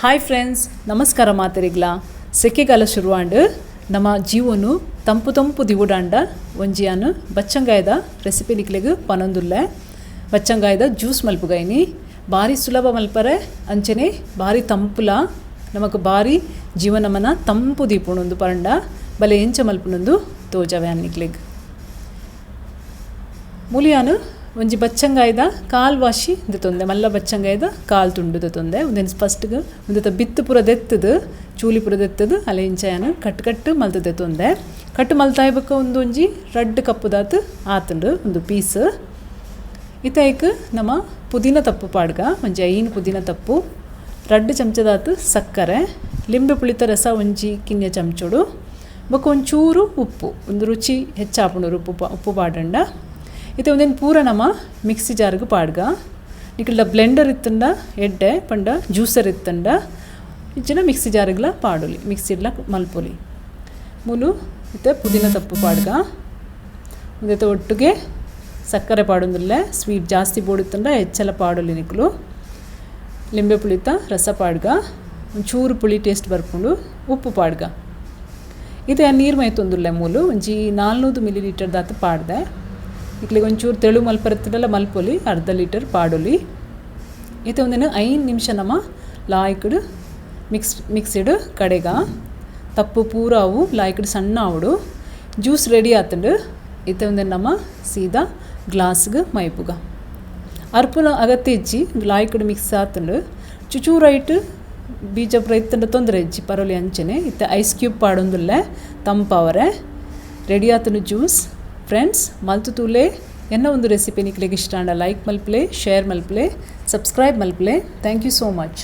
Hi friends, ನಮಸ್ಕಾರ ಮಾತರಿಗ್ಲ. ಸೆಕೆಗಾಲ ಶುರುವಾಂಡು ನಮ್ಮ ಜೀವನು ತಂಪು ತಂಪು ದಿವುಡಾಂಡ ಒಂಜಿಯಾನು ಬಚ್ಚಂಗಾಯದ ರೆಸಿಪಿ ನಿಕ್ಲೆಗ್ ಪನೊಂದುಲ್ಲೆ. ಬಚ್ಚಂಗಾಯದ ಜ್ಯೂಸ್ ಮಲ್ಪುಗೈನಿ ಬಾರಿ ಸುಲಭ ಮಲ್ಪರೆ ಅಂಚನೆ ಬಾರಿ ತಂಪುಲ ನಮಕ್ ಬಾರಿ ಜೀವನಮನ ತಂಪು ದೀಪುಣೊಂದು ಪರಂಡ ಬಲೆ ಎಂಚ ಮಲ್ಪುನೊಂದು ತೋಜವೆ ನಿಕ್ಲೆಗ್. ಮುಲಿಯಾನು ಒಂಜಿ ಬಚ್ಚಂಗಾಯದ ಕಾಲ್ ವಾಶಿ ದೆತ್ತೊಂದೆ, ಮಲ್ಲ ಬಚ್ಚಂಗಾಯದ ಕಾಲ್ ತುಂಡು ದೆತ್ತೊಂದೆ. ಉಂದೆನ್ ಫಸ್ಟ್ಗೆ ಉಂದೆತ ಬಿತ್ತು ಪೂರ ದೆತ್ತದು, ಚೂಲಿ ಪೂರ ದೆತ್ತದು ಅಲೆ ಇಂಚಯಾನು ಕಟ್ ಕಟ್ ಮಲ್ತ್ ದೆತ್ತೊಂದೆ. ಕಟ್ ಮಲ್ತಾಯ್ ಬೊಕ್ಕ ಒಂದೊಂಜಿ ರಡ್ಡ್ ಕಪ್ಪುದಾತ್ ಆತುಂಡು ಒಂದು ಪೀಸ್. ಇತೈಕ್ ನಮ ಪುದೀನ ತಪ್ಪು ಪಾಡ್ಗ, ಒಂಜಿ 5 ಪುದೀನ ತಪ್ಪು, 2 ಚಮಚದಾತ್ ಸಕ್ಕರೆ, ಲಿಂಬೆ ಪುಳಿತ ರಸ ಒಂಜಿ ಕಿನ್ಯ ಚಮಚೋಡು, ಬೊಕ್ಕ ಒಂಚೂರು ಉಪ್ಪು, ಒಂದು ರುಚಿ ಹೆಚ್ಚಾಪುಂಡು ಉಪ್ಪು ಪಾಡಂಡ. ಇತ್ತೆ ಒಂದೇನು ಪೂರ ನಮ ಮಿಕ್ಸಿ ಜಾರ್ಗ್ ಪಾಡ್ಗ. ನಿಕಲ್ಡ ಬ್ಲೆಂಡರ್ ಇತ್ತಂಡ ಎಡ್ಡೆ ಪಂಡ ಜ್ಯೂಸರ್ ಇತ್ತಂಡ ಇಚ್ಚಿನ ಮಿಕ್ಸಿ ಜಾರ್ಗ್ಲ ಪಾಡೊಲಿ, ಮಿಕ್ಸಿಡ್ಲ ಮಲ್ಪೊಲಿ. ಮೂಲು ಇತ್ತೆ ಪುದೀನ ತಪ್ಪು ಪಾಡ್ಗ. ಉಂದೆತ ಒಟ್ಟಿಗೆ ಸಕ್ಕರೆ ಪಾಡೊಂದುಲ್ಲೆ, ಸ್ವೀಟ್ ಜಾಸ್ತಿ ಬೋಡಿತ್ತಂಡ ಹೆಚ್ಚಲ ಪಾಡೊಲಿ ನಿಕುಲು. ಲಿಂಬೆ ಪುಳಿತ ರಸ ಪಾಡ್ಗ, ಒಂಚೂರು ಪುಳಿ ಟೇಸ್ಟ್ ಬರ್ಪುಂಡು, ಉಪ್ಪು ಪಾಡ್ಗ. ಇತ್ತೆ ನೀರು ಮೈತೊಂದುಲ್ಲೆ ಮೂಲು ಒಂಜಿ 400 ಮಿಲಿ ಲೀಟರ್ ದಾತ್ ಪಾಡ್ದೆ. ಇಕ್ಲಿಗೆ ಒಂಚೂರು ತೆಳು ಮಲ್ಪರತ್ತಲ್ಲ ಮಲ್ಪೊಲಿ, ಅರ್ಧ ಲೀಟರ್ ಪಾಡೊಲಿ. ಇತ್ತೆ ಒಂದೇನು 5 ನಿಮಿಷ ನಮ್ಮ ಲಾಯ್ಕಡ್ ಮಿಕ್ಸಿಡ್ ಕಡೆಗ ತಪ್ಪು ಪೂರ ಅವು ಲಾಯ್ಕಡ್ ಸಣ್ಣ ಆವಡು. Juice ready ಆತಂಡು. ಇತ್ತೆ ಒಂದೇನು ನಮ್ಮ ಸೀದಾ ಗ್ಲಾಸ್ಗೆ ಮೈಪುಗ. ಅರ್ಪುನ ಅಗತ್ಯ ಇಜ್ಜಿ, ಲಾಯ್ಕಡ್ ಮಿಕ್ಸ್ ಆತಂಡು. ಚುಚೂರು ಐಟ್ ಬೀಜ ಪೂರ ಇತ್ತಂಡ ತೊಂದರೆ ಇಜ್ಜಿ, ಪರೋಲಿ ಅಂಚನೆ. ಇತ್ತೆ ಐಸ್ ಕ್ಯೂಬ್ ಪಾಡೊಂದುಲ್ಲೆ ತಂಪಾವರೆ. ರೆಡಿ ಆತಂಡು ಜ್ಯೂಸ್. ಫ್ರೆಂಡ್ಸ್, ಮಲ್ತು ತೂಲೆ. ಎನ್ನ ಒಂದು ರೆಸಿಪಿ ನಿಕ್ಲೆಗ್ ಇಷ್ಟ ಆಂಡ ಲೈಕ್ ಮಲ್ಪಲೆ, ಶೇರ್ ಮಲ್ಪಲೆ, ಸಬ್ಸ್ಕ್ರೈಬ್ ಮಲ್ಪಲೆ. Thank you so much.